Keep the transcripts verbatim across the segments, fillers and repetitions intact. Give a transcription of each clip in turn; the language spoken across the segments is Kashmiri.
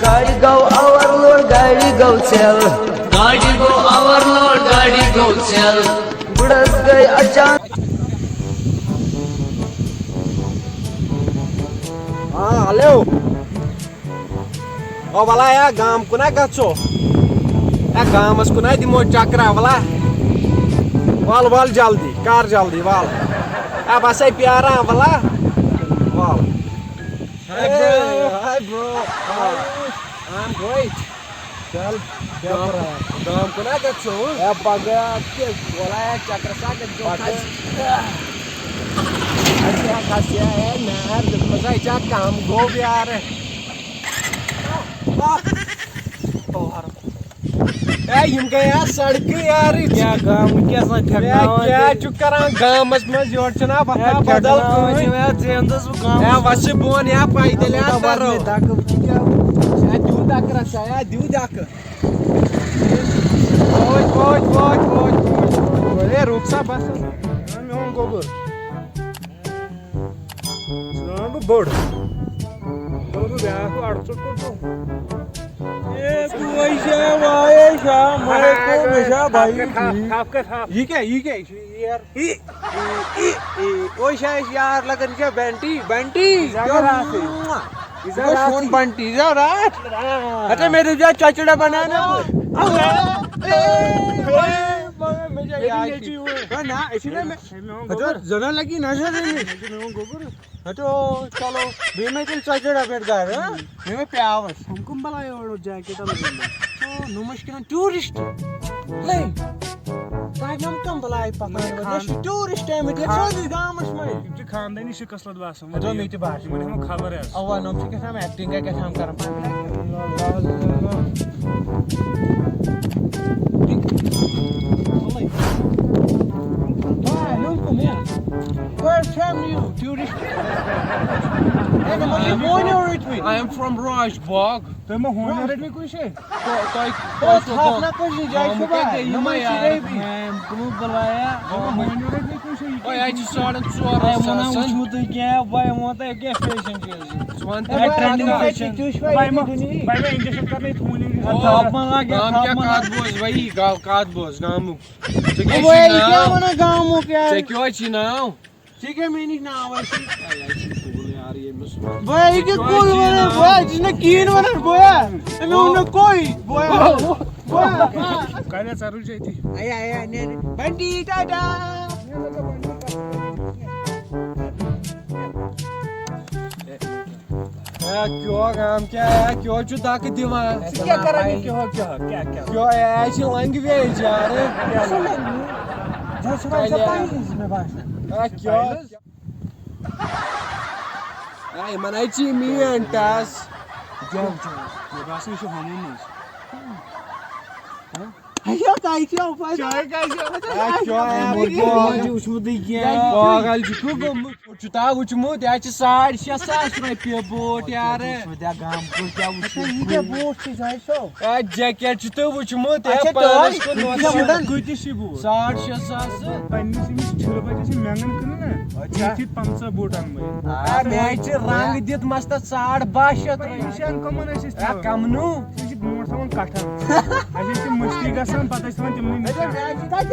گاڑِ گوٚو اوورلوڈ، گاڑِ گوٚو ژھٮ۪ل۔ گاڑِ گوٚو اوورلوڈ، گاڑِ گوٚو ژھٮ۪ل۔ گُرس گٔے اچانک۔ ہاں، ہیلو۔ او ولا یا گام کُنا گژھو؟ یا گامس کُنا دِمو چکرا ولا؟ ول ول جلدی، کر جلدی ول۔ یا بس ہے پیاران ولا۔ ول۔ Hi, bro. Hey, hi, bro. I'm great. چل، کیٛاہ گام، کران؟ گام کُنا گژھو؟ اے، پگاہ کہِ ولا یا چکرس اکھ گژھو پگاہ۔ کھسہِ۔ اَسہِ ہا کھسہِ ہا، اے، نار دیُتمُت ہا، یہِ چھا کم گوٚو یارٕ؟ اے، یِم گٔے آز سڑکہِ یارٕ۔ کیٛاہ گام، کیٛاہ سا اے، ٹھیٚکناوان کیٛاہ تیٚلہِ؟ چھُ کران گامس منٛز؟ یورٕ چھُنہ اے، وۄتھان بدل ٹھیٚکناوان کٕہٕنۍ۔ چھِ مےٚ، ژےٚ اندس بہٕ گام اے، وسہِ بۄن یا پیدل یا اَتھ ترو۔ منٛز دَکہٕ وٕچھِو کیٛاہ۔ اے، دیو دکہٕ رژھا، اے، دیو دکہٕ۔ وٲتۍ، وٲتۍ، وٲتۍ، وٲتۍ، وٲتۍ، وٲتۍ، وٲتۍ۔ اے، رُک سا، بس۔ میون گوٚبُر۔ ژٕ زانان بہٕ بٔڑ۔ بہٕ بیٛاکھ اَڑٕ ژوٚٹ کوٚت گوٚو؟ اے، بوے چھا، وایے چھا، مےٚ چھا بھائی ٹھیٖک۔ یہِ کیٛاہ، یہِ کیٛاہ، یہِ چھُ ییر۔ ای، ای، ای، ای۔ اوے چھا اَسہِ یار لگان، یہِ چھا بنٹی، بنٹی۔ یہِ زیادٕ راتھٕے۔ یہِ زیادٕ یہِ گوٚو سون راتھٕے۔ بنٹی، یہِ زیادٕ راتھ۔ اچھا، مےٚ دوٚپ، یہِ چھا چۄچڑا بنانا۔ اے، اے، مگر مےٚ چھا یاد۔ ہے، نہ، أسۍ چھِنہ مےٚ۔ ہے، میون ہتو، گوٚبُر۔ زنان لگی نظر أمِس۔ ہے، میون گوٚبُر۔ ہتو، چلو، بیٚیہِ مےٚ تیٚلہِ ژۄچہِ ڈبہٕ پٮ۪ٹھ گرٕ، ہہ؟ مےٚ مےٚ پیاوس۔ ہُم کٕم بلاے اورٕ جاکیٹ اَنہٕ؟ تو، نُمَش کِنہٕ ٹوٗرِسٹ؟ لے۔ تۄہہِ نۄم کٕم بلاے پکان؟ مےٚ یہِ چھُ خان-، ٹوٗرِسٹ آمٕتۍ، یہِ خان-، سٲنِس گامَس منٛز۔ یِم چھِ خاندٲنی شکل۔ اصلت باسان۔ اَدٕ مےٚ تہِ باسان۔ یِمن ہٮ۪مو خبر حظ۔ اَوا، نۄم چھِ کیٛاہ تام acting کیٛاہ تام کران۔ Where from you, tourist? ہے، نۄم چھِ مونیو رٔٹمٕتۍ۔ I am from Rajbagh۔ تُہۍ ما ہونیو رٔٹمٕتۍ کُنہِ جایہِ؟ تۄ-، تۄہہِ، او، تۄہہِ چھُو تھپھ گام-، نہ کُنہِ جایہِ گامُک چھُ کیٛاہ بھاے، گٔے یِمَے نۄمَے چھِ یار، رٔٹمٕتۍ۔ میم، تِمو بُلایا۔ تۄہہِ ما ہونیو رٔٹمٕتۍ کُنہِ جایہِ؟ ہے، اَتہِ چھِ ساڑن ژور تۄہہِ ووٚنُو ساسَن۔ وٕچھمُتٕے کینٛہہ، بھاے، ووٚن تۄہہِ کیٛاہ فیشن چھِ یہِ؟ ژٕ وَن تہٕ ہے، مےٚ بھاے، کَتھ ٹرینڈِنٛگ کَتھ؟ فیشن۔ تُہۍ چھِوا بھاے، ییٚتہِ مہ-، دُنیا؟ بھاے، مےٚ injection کَرنَے تھوٗنۍ injection۔ او، تھپھ ما لاگہِ، گام تھپھ کیٛاہ ما لاگہِ؟ کَتھ بوز، بھائی، گا-، کَتھ بوز، گامُک۔ ژےٚ کیٛاہ وۄنۍ چھُے یہِ کیٛاہ ناو؟ وَنان گامُک یار؟ ژےٚ کیٛاہ چھُے ناو؟ ژےٚ کیٛاہ میٛٲنِس ناوَس چھُے؟ ہے، یہِ چھُے کُل یار، ییٚمِس وَن۔ بھایا، یہِ کیٛاہ کُل وَنان؟ بھیا، یہِ چھُنہ کِہیٖنۍ وَنان، بھیا۔ أمۍ ووٚن مےٚ کوٚے، بھیا۔ بھیا۔ کَریا ژےٚ رُجے تہِ؟ اَیا، اَیا، نیر۔ بَنٹی، ٹاٹا۔ ہے، کیٛاہ گام کیٛاہ، ہے، کیٛاہ چھُ دَکہٕ دِوان؟ ژٕ کیٛاہ کَران یہِ کیٛاہ، کیٛاہ، کیٛاہ، کیٛاہ؟ کیٛاہ، ہے، یہِ چھِ language یار۔ کیٛاہ language؟ ژےٚ چھُنہ ژےٚ پَیی زِ مےٚ باسان۔ ہے، کیٛاہ؟ ہے، یِمَن ہے چی مین ٹَس۔ جاو، جاو۔ مےٚ باسان، یہِ چھُ ہُمو منٛز۔ ہے، یہِ کَتہِ چھِ یَپٲرۍ؟ چاے کَتہِ چھِ؟ ہے، کیٛاہ ہے، یہِ وٕچھمُتٕے کینٛہہ۔ پاگل چھُکھ گوٚمُت۔ چھُ تا وٕچھمُت، یہِ چھِ ساڑ شےٚ ساس رۄپیہِ بوٹ یارٕ۔ وٕچھ مےٚ گام کُل کیٛاہ وٕچھ۔ اچھا، یہِ کیٛاہ بوٹ چھِ جاے صٲب؟ اے، جیکٹ چھُ تُہۍ وٕچھمُت، اے، اچھا، پانَس تۄہہِ؟ کُن یہِ وَسان۔ چھُ وَنان کۭتِس چھِ بوٹ؟ ساڑ شےٚ ساس۔ پننِس أمِس چھِرٕ بَچَس چھِ مٮ۪نٛگَن کٕنان نا، اچھا۔ یہِ چھِ پنٛژاہ بوٹ اَنہٕ بہٕ۔ آ، مےٚ چھِ رنٛگ دِتھ مَستَس ساڑ باہ شیٚتھ رۄپیہِ۔ نِشان کَمَن ٲسۍ أسۍ اے، تھاوان؟ کَمنہٕ؟ أسۍ چھِ برونٛٹھ تھاوان کَٹھَن۔ اَسہِ ٲسۍ تِم مٔشتی گژھان، پَتہٕ ٲسۍ تھاوان تِمنٕے نِشان۔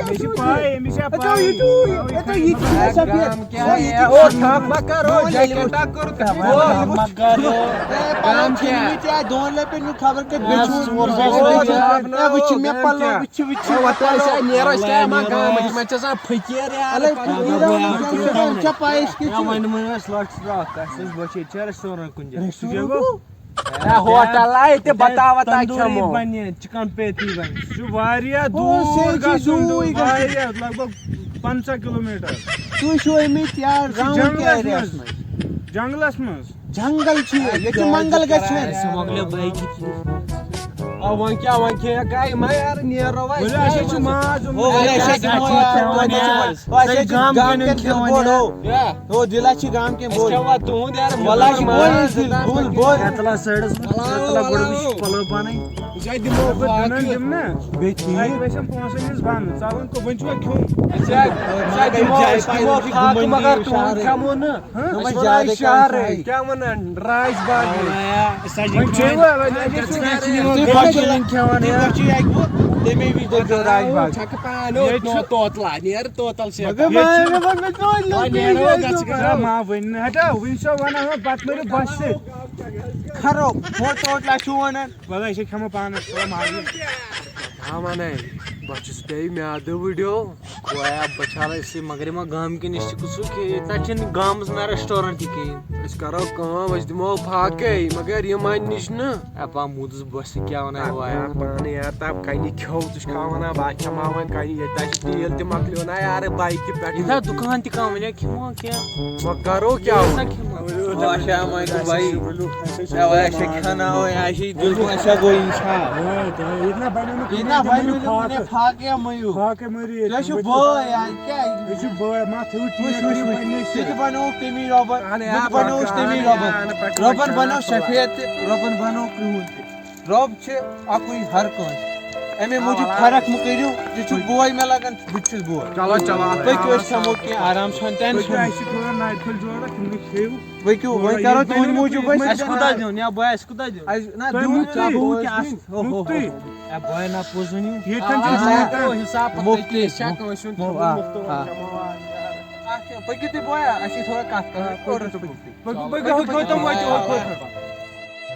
مےٚ چھِ پَے، أمِس چھےٚ پَے۔ یہِ چھُ، یہِ چھُ، یہِ چھُ سفید۔ گام کیٛاہ ہے؟ او، تھپھ مہ کَرو، جیکٹ ہا کوٚر تھپھ۔ او، مہ کَرو۔ اے، پَلو گام کیٛاہ؟ چھٔلمٕتۍ یا دۄن لَپٮ۪ن ہیوٚت خبر کَتہِ بیٚیہِ چھُ۔ او، تھپھ نہ اے، وٕچھ مےٚ کَرو، پَلو، گام وٕچھ، وٕچھ، او، وٕچھ۔ تَلہٕ چھا نیرو، أسۍ کیٛاہ ما گامٕکۍ، یِمَن چھِ آسان فقیٖر یار۔ اَلَے، فقیٖر، ژےٚ چھےٚ پَے أسۍ کِتھ چھِ؟ وۄنۍ وَنو أسۍ لۄکچہِ ترٛاو کَتھ، أسۍ وٕچھو ییٚتہِ چھا restaurant کُنہِ جایہِ۔ Restaurant گوٚو؟ ہے، ہوٹل آے تہِ بتاوا تا تندوری کھٮ۪مو۔ بنہِ، چکن پیتی بنہِ۔ سُہ چھُ واریاہ او، دوٗر سُہ چھُ گژھُن، دوٗر دوٗر، گژھُن۔ واریاہ، لگ بگ پنٛژاہ کلوٗمیٹر۔ تُہۍ چھِو آمٕتۍ یار سُہ round جنگلس areaہس منٛز۔ منٛز۔ جنگلس منٛز۔ جنگل چھُ یہِ، ییٚتہِ منٛز جنگل گژھِ وۄنۍ۔ سُہ مۄکلیو بایکہِ۔ آ، وۄنۍ کیٛاہ، وۄنۍ کھیٚیہِ ہا گاے ما یارٕ، نیرو وۄنۍ۔ ؤلِو، اَسہِ ہے چھُ ماز اوٚنمُت۔ ہو، وۄنۍ ہے چھِ أسۍ تِمو یارٕ، وۄنۍ چھِ، وۄنۍ چھِ گامہٕ کٮ۪ن کھٮ۪وان یارٕ۔ ہو، دِل ہا چھِ گامہٕ کٮ۪ن بوٚڑ۔ کھٮ۪وان تُہُنٛد یارٕ، وَلہٕ ہا چھِ ماز بوٚڑ، بوٚڑ۔ بیٚیہِ ٹھیٖک۔ وۄنۍ چھُ وۄنۍ کھیوٚن۔ أسۍ ہا، أسۍ ہا دِمو، أسۍ دِمو فاقہٕ مگر تُہُنٛد کھٮ۪مو نہٕ۔ ہاں؟ أسۍ وَنو یہِ شہرٕے۔ کیٛاہ وَنان؟ راج باغ۔ وۄنۍ چھُ یہِ وۄنۍ، وۄنۍ چھُ یہِ تُہۍ ما چھِو، کھٮ۪وان تُہۍ ما یارٕ؟ چھِو اَکہِ وۄنۍ تَمے وِزِ دٔپۍزیو راج باغ۔ چھَکہٕ پان، ییٚتہِ چھُ توتلا، نیر توتل چھِ۔ مگر ما، مگر مےٚ ترٛوو نہٕ وۄنۍ نیرو، توتہِ گژھِ یہِ۔ کَرو۔ ما وٕنہِ نہٕ، ہٹاو، وٕنہِ چھو وَنان، ہاں، پَتہٕ مٔرِو بۄچھِ سۭتۍ۔ کھرو، ہو توتلا چھُو وَنان۔ وَلہٕ، أسۍ ہے کھٮ۪مو پانَس، ژٕ مَرٕ۔ کیٛاہ وَنَے؟ بہٕ چھُس بیٚیہِ میٛادٕ وٕڈیو۔ گویا بہٕ چھَلہٕ أسۍ، مگر یِمو گامہٕ کِنۍ أسۍ چھِ قصوٗر کہِ ییٚتہِ نہ چھِنہٕ گامَس نہ restaurant تہِ کِہیٖنۍ۔ أسۍ کَرو کٲم، أسۍ دِمو فاقے، مگر یِمَن نِش نہٕ۔ اے پا موٗدُس بہٕ، ژٕ کیٛاہ وَنان آ، وایَن؟ یار، پانہٕ یار، تَب کَنہِ کھیوٚو، ژٕ چھُکھ وَنان، بہٕ کھٮ۪مہٕ ہا وۄنۍ کَنہِ، ییٚتہِ نہ چھِ تیٖل تہِ مۄکلیو نہ یارٕ بایکہِ پٮ۪ٹھ۔ ییٚتہِ نہ دُکان تہِ کانٛہہ، وۄنۍ کھٮ۪مہٕ ہا کینٛہہ۔ وۄنۍ کَرو کیٛاہ وۄنۍ؟ کھٮ۪مہٕ ہا۔ اچھا، وۄنۍ گوٚو بھائی۔ اے وۄنۍ اَسہِ چھِ کھٮ۪ناوٕنۍ، اَسہِ چھِ دیُن، اَسہِ چھا گوٚو اِنسان؟ ییٚتہِ نہ بَنیو نہٕ ییٚتہِ نہ کُنہِ بَنیو نہٕ فاقہٕ۔ کُنہِ فاقہٕ مَیوٗ۔ فاقہٕ مٔرِو ییٚتہِ۔ تۄہہِ چھُو بٲے یار، کیٛاہ؟ أسۍ چھِ بٲے، ما تھٲیِو وٕچھ، ٹیٖن وٕچھ، کٔرِو وٕچھ۔ پنٛنہِ تہِ تہِ سۭتۍ۔ بَنووُکھ تَمی رۄبَن۔ اَہَن بہٕ تہِ حظ، بَنووُس تَمی رۄبَن۔ اَہَن حظ، رۄبَن بَنوو شفیع تہِ، رۄبَن بَنوو کرٛہُن تہِ۔ رۄب چھِ اَکُے ہر کٲنٛسہِ۔ اَمے موٗجوٗب فرق مہٕ کٔرِو، یہِ چھُ بوے مےٚ لَگان، بہٕ تہِ چھُس بوے۔ چلو، چلو، اَتھ پٔکِو، أسۍ کھٮ۪مو کینٛہہ آرام سان، tension۔ پٔکِو، اَسہِ چھِ تھوڑا نَرِ پھٔلۍ جوڑا، تِم گٔے کھیٚیِو۔ پٔکِو، وۄنۍ کَرو تُہٕنٛدِ موٗجوٗب أسۍ۔ اَسہِ کوٗتاہ دیُن؟ یا بہٕ، اَسہِ کوٗتاہ دیُن؟ اَسہِ نہ تۄہہِ دیُن، مُفتٕے، کیٛاہ مُفتٕے، بوے دیُن؟ مُفتٕے۔ اے بوے، نہ پوٚز ؤنِو۔ ییٚتہِ کَتہِ چھُ آ، مُفتٕے؟ حساب پَتہٕ مُفتٕے۔ کیٛاہ چھا کٲنٛسہِ ہُنٛد مُ-، آ، آ۔ اَتھ کیٛاہ، پٔکِو تُہۍ بویا، اَسہِ چھِ تھوڑا کَتھ کَرٕنۍ، کوٚر اَسہِ پٔکِو۔ پٔکِو، پٔکِو، تُہۍ تِم وٲتِو ہورٕ، ہورٕ۔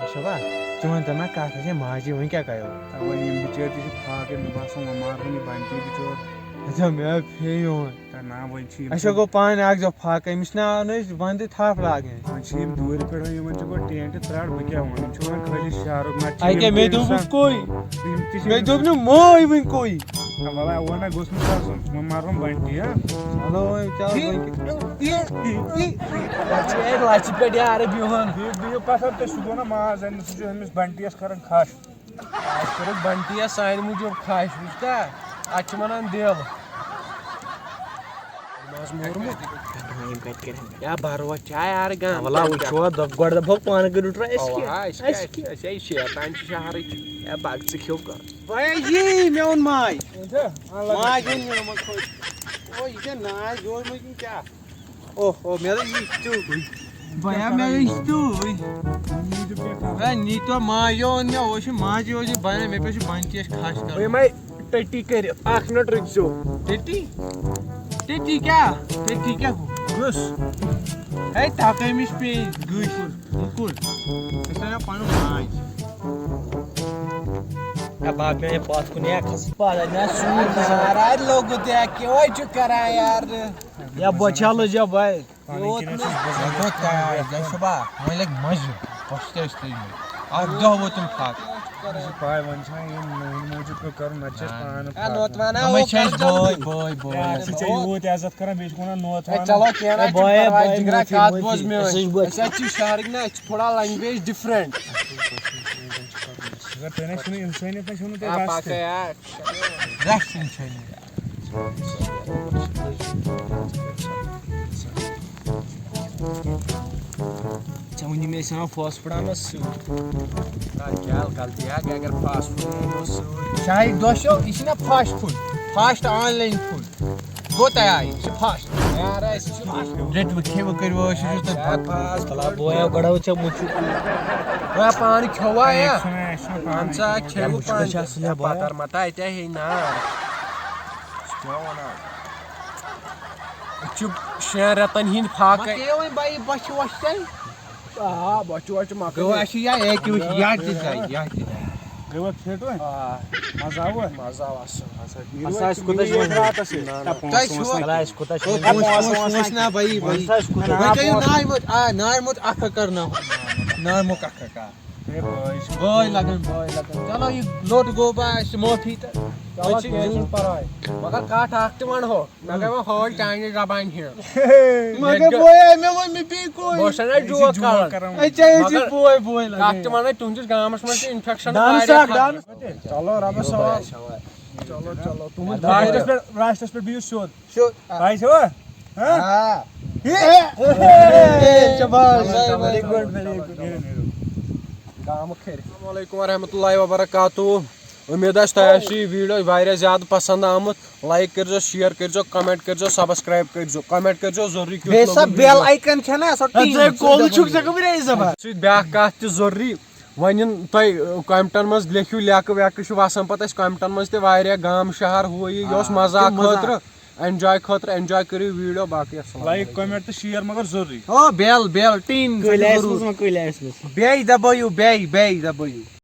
اچھا با، ژٕ وَن تہٕ مےٚ کَتھ، اَسہِ ہے ماجہِ، وۄنۍ کیٛاہ کَرو؟ تَوَے یِم بِچٲرۍ تہِ چھِ فاقے، مےٚ باسان، وۄنۍ مارٕ بہٕ یہِ بَنٹی بِچور۔ اچھا، مےٚ آو پھیٚرِ یُن۔ تہٕ نہ، وۄنۍ چھِ یِم اچھا، گوٚو پانہٕ اَکھ زٕ فاقے، أمِس چھِنہ اَنُن أسۍ وَندٕ تھَپھ لاگٕنۍ۔ وۄنۍ چھِ یِم دوٗرِ پٮ۪ٹھ وۄنۍ، یِمَن چھِ گۄڈٕ ٹینٹ ترٛٹھ، بہٕ کیٛاہ وَنہٕ؟ یِم چھِ وَنان خٲلی شہرُک، نَتہٕ چھِ اَکہِ یِم مےٚ تہِ دوٚپُس اِنسان۔ کُے۔ یِم تہِ چھِ مےٚ دوٚپ نہٕ مٲے وٕنۍ کُے۔ نہ، وَلہٕ، وۄنۍ نہ گوٚژھ نہٕ سُہ آسُن، وۄنۍ مَرٕ وۄنۍ بَنٹی، ہا؟ چلو وۄنۍ، چلو وۄنۍ۔ پَتہٕ چھِ اَتہِ لَژِ پٮ۪ٹھ یارٕ بِہُن۔ بِہِو، بِہِو پَتھَر تہٕ سُہ گوٚو نہ ماز اَننہٕ، سُہ چھُ أمِس بَنٹیَس کَران کھَش۔ اَسہِ کوٚرُکھ بَنٹیَس سانہِ موٗجوٗب کھَش، وٕچھتا؟ اَتھ چھِ وَنان دِل۔ ماز مورمُت۔ یا بَروَت چھا یارٕ گام؟ وَلہٕ، وٕچھو، دَپ-، گۄڈٕ دَپہٕ ہو پانہٕ کٔرِو try، أسۍ اَوا، کیٛاہ؟ أسۍ کیٛاہ؟ أسۍ کیٛاہ؟ أسۍ ہے شیطان چھِ شہرٕکۍ۔ یا بَگ ژٕ کھیوٚو کانٛہہ۔ بھیا جی، مےٚ اوٚن ماز۔ اچھا، اَن لَگ۔ ماز اوٚن مےٚ، مےٚ کوٚر۔ او، یہِ کیٛاہ ناز یورٕ مےٚ کِنہٕ کیٛاہ؟ اوہ، اوہ، مےٚ دوٚپ، یہِ چھُ تیُتھ۔ بیا، مےٚ یہِ چھُ تیُتھ۔ ہے، نی تو ماز یہِ اوٚن مےٚ، اوس یہِ ماز یہِ اوس یہِ بنان، مےٚ پیوٚو سُہ بنچی اَسہِ کھَش کَرُن۔ وۄنۍ یِمَے ٹٔٹی کٔرِتھ، اَکھ مِنَٹ رُکۍ زیو۔ ٹٔٹی؟ ٹٔٹی کیٛاہ؟ ٹٔٹی کیٛاہ گوٚو؟ کُس؟ ہے، تَتھ أمِس پیٚیہِ گٔش۔ کُل۔ أسۍ ترٛاوو پَنُن ماز۔ اے باب، مےٚ پَتھ کُن یا کھس پَتھ، مےٚ سوٗر نظارٕ لوگُت یا کیٛاہ چھُ کران یار؟ یا بۄچھِ ہا لٔج یا بَے۔ یوت نہٕ۔ وۄنۍ گوٚو تیار، یہِ چھُ با، وۄنۍ لَگہِ مَزٕ۔ بۄچھِ تہِ ٲسۍ تُجمٕتۍ۔ اَکھ دۄہ ووت تِم فاقہٕ۔ مےٚ چھِ پَے، وۄنۍ چھِ یِم نٔوۍ موٗجوٗب پیوٚو کَرُن، نَتہٕ چھِ أسۍ پانہٕ آ، فاقہٕ۔ نوتہٕ وَنان تِمَے ہو چھِ اَسہِ کَرٕ بٲے، جلدی۔ بٲے، بٲے۔ یارٕ، ژٕ چھےٚ یوٗت عزت کَران، بیٚیہِ چھِ وَنان نوتہٕ ہے، وَنان۔ چلو، کینٛہہ نہ ہے، چھُنہٕ بٲے، پَرواے، بٲے، جِگرا، مُفتی، کَتھ مُفتی۔ بوز میٛٲنۍ۔ أسۍ حظ چھِ بٲے۔ أسۍ حظ چھِ شہرٕکۍ نہ، اَسہِ چھِ تھوڑا language different۔ اگر تۄہہِ نہ چھُنہٕ اِنسٲنیت، نہ چھُنہٕ تۄہہِ آ، رَژھ تہِ۔ پَکھ ہے، آ۔ رَژھ چھِنہٕ اِنسٲنیت۔ ژےٚ ووٚنُے مےٚ أسۍ اَنو fast food اَنو سیُن۔ تَتھ کیٛاہ غلطی اَکھ، اگر fast food اَنو سیُن۔ شاہی دۄشو، یہِ چھِنہ fast food، fast online food۔ گوٚو تیار، یہِ چھِ fast۔ یارٕ، أسۍ چھِ fast۔ رٔٹِو، کھیٚیِو، کٔرِو عٲش، یہِ چھُ تۄہہِ بَتہٕ۔ Fast food۔ بویا، گۄڈٕ وٕچھو مُچُ۔ وۄنۍ پانہٕ کھیوٚوا یا؟ اَہَن سا، کھیٚیِو پانہٕ۔ پَتہٕ مَتا اَتہِ ہے نار۔ ژٕ کیٛاہ وَنان؟ أسۍ چھِ شٮ۪ن رٮ۪تَن ہِنٛدۍ فاقَے۔ مۄکلیو وۄنۍ بَیہِ بۄچھِ وۄچھِ تۄہہِ؟ آ، بۄچھِ وۄچھِ مۄکلے۔ گوٚو اَسہِ یا اے کیو چھِ یا تہِ درٛاے، یا تہِ درٛاے۔ گٔیوا فِٹ وۄنۍ؟ آ۔ مَزٕ آوٕ؟ مَزٕ آو اَصٕل۔ اَسہِ کوٗتاہ چھُ وۄنۍ؟ راتَس یہِ۔ نہ، نہ۔ تۄہہِ چھُوا؟ اَسہِ کوٗتاہ چھُ؟ ہے، پونٛسہٕ وۄنۍ؟ وۄنۍ چھُ نہ بَیہِ، بَیہِ۔ وۄنۍ چھُ اَسہِ کوٗتاہ؟ وۄنۍ کٔرِو نارِ منٛز، آ، نارِ منٛز اَکھ اَکھ کَرناوُن۔ نارِ منٛز اَکھ اَکھ، آ۔ ہے، بٲے چھِ۔ بٲے لَگَن، بٲے لَگَن۔ چلو، یہِ لوٚٹ گوٚو، بہٕ اَسہِ معٲفی تہٕ۔ چلو، کینٛہہ چھُنہٕ پرواے۔ مگر کتھ اکھ تہِ ونہو، مےٚ گٔے وۄنۍ حٲج چانہِ زبانہِ ہِنٛز۔ مگر بوے، مےٚ ووٚن مےٚ بیٚیہِ کوٚر۔ بہٕ اوسَے نہ joke کران۔ اے، ژےٚ ٲسۍ مگر یہِ بوے بوے کتھ لگان۔ تہِ ونَے، تُہنٛد چھُ گامس منٛز تہِ infection ڈانس واریاہ اکھ، خطرٕ۔ ڈانس۔ چلو، ربس حوال۔ چلو، چلو، تُہُنٛد راشٹس پٮ۪ٹھ، راشٹس پٮ۪ٹھ بِہِو سیوٚد۔ شُر۔ پاے چھوا؟ ہاں؟ آ۔ اے، اے، اے، شاباش۔ Very good, very good۔ نیرِو، نیرِو۔ گامہٕ کھرِ۔ السلام علیکم ورحمۃ اللہ وبرکاتہ۔ امید آسہِ تۄہہِ آسہِ یہِ video واریاہ زیادٕ پسنٛد آمُت۔ Like کٔرۍزیو، share کٔرۍزیو، comment کٔرۍزیو، subscribe کٔرۍزیو، comment کٔرۍزیو ضروٗری کیُتھ بیٚیہِ سا لوٚگمُت bell video۔ icon چھےٚ نا سۄ ہے، ژٕ ہے ٹیٖن کول چھُکھ، ژےٚ کَمہِ آیہِ زبان؟ سۭتۍ بیٛاکھ کتھ تہِ ضروٗری۔ وۄنۍ یِن تۄہہِ، ٲ، commentن منٛز لیکھِو، لیکہٕ ویکہٕ چھُ وسان پتہٕ اَسہِ commentن منٛز تہِ واریاہ گام شہر ہُہ یہِ۔ یہِ اوس آ، مزاق تِم مزاق۔ خٲطرٕ، enjoy خٲطرٕ، enjoy کٔرِو video، باقٕے السلام۔ Like، comment تہٕ share مگر ضروٗری۔ او bell bell ٹیٖن کٔلۍ آسہِ منٛز وۄنۍ کٔلۍ آسہِ منٛز۔ بیٚیہِ دبٲیِو، بیٚیہِ بیٚیہِ دبٲیِو۔